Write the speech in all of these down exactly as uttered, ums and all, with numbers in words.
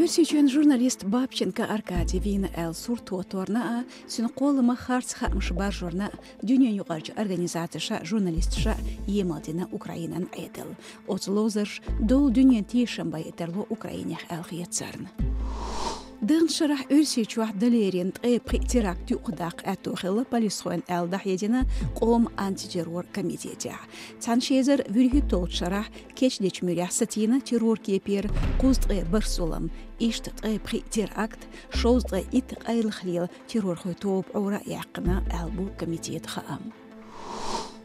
Оьрсийчоьнан журналист Бабченко Аркадий вийна аьлла сурт тоттарна а, цуьнан кхолламах харц хаамаш баржорна а, дуьненаюкъарчу организацеша, журналисташа емал дина Украинан Ӏедал. Оцу ловзарша долу дуьненан тешам байъа тарло Украинех аьлла хета царна. Даханчу шарахь Оьрсийчохь далерина ткъе пхиъ теракт юкъадаккха аьтто хилла полисхойн аьлла дӀахьедина къоман антитеррор комитетехь. Цхьана ши эзар вуьрхӀитталгӀачу шарахь кечдечу муьрехь сацийна террор кепера кхузткъе бархӀ зулам, иштта ткъе пхиъ теракт, шовзткъе итт къайлаха лела террорхойн тоба Ӏора а яьккхина, аьлла бу комитетан хаам.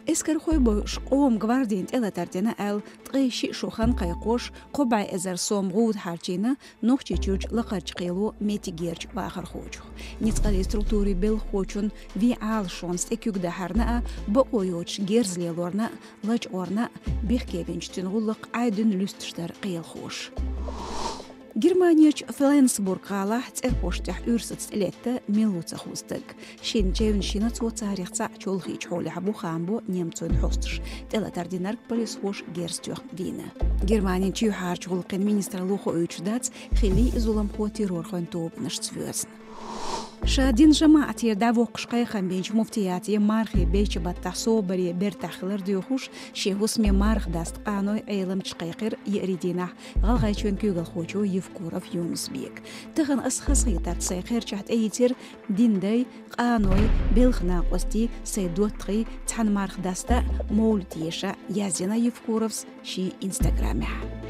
Эскархой бойуш къоман гвардина тӀелатар дина аьлла, ткъе шиъ шо хан кхайкхош, кхо бӀе эзар сом гӀуда хьарчийна Нохчийчуьрчу Лакхарчу кхело меттигерчу вахархочух. Ницкъаллин структурийн белхахочун вен Ӏалашонца тӀе куьг дахьарна а, бакъо йоцуш герз лелорна а, лачкъорна а, бехке бинчу цуьнан гӀуллакх Ӏай дуьйна луьстуш дара кхелахоша. Германерчу Фленсбург-гӀалахь цӀерпошта тӀехь уьрсаца тӀелетта милла ву ца хуу стаг. Шина чевнашна цо царах цхьаъ чолхийчу хьолехь бу хаам бо немцойн хьосташа. ТӀелатар динарг полисхоша герз тоьхна вийна. Германин чоьхьарчу гӀуллакхийн министралло хоуьйтуш дац, хиллий и зуламхо террорхойн тобанашца воьзна. Ша динан жамаӀатера дӀавоккхуш кхайкхам бинчу муфтиятан мархийн бечу баттахь собаре бертахь хилар доьхуш, шен хӀусаме марха даста къаной Ӏеламчу кхайкхира еарин дийнахь ГӀалгӀайчоьнан куьйгалхочо Евкуров Юнус-Бека. Тахана ас хазахетарца сайн кхерчахь тӀеийцира динан дай, къаной, белхан накъостий, сайн доттагӀий цхьаьна марха даста а, мовлид еша а, яздина Евкуровс шен инстаграмехь.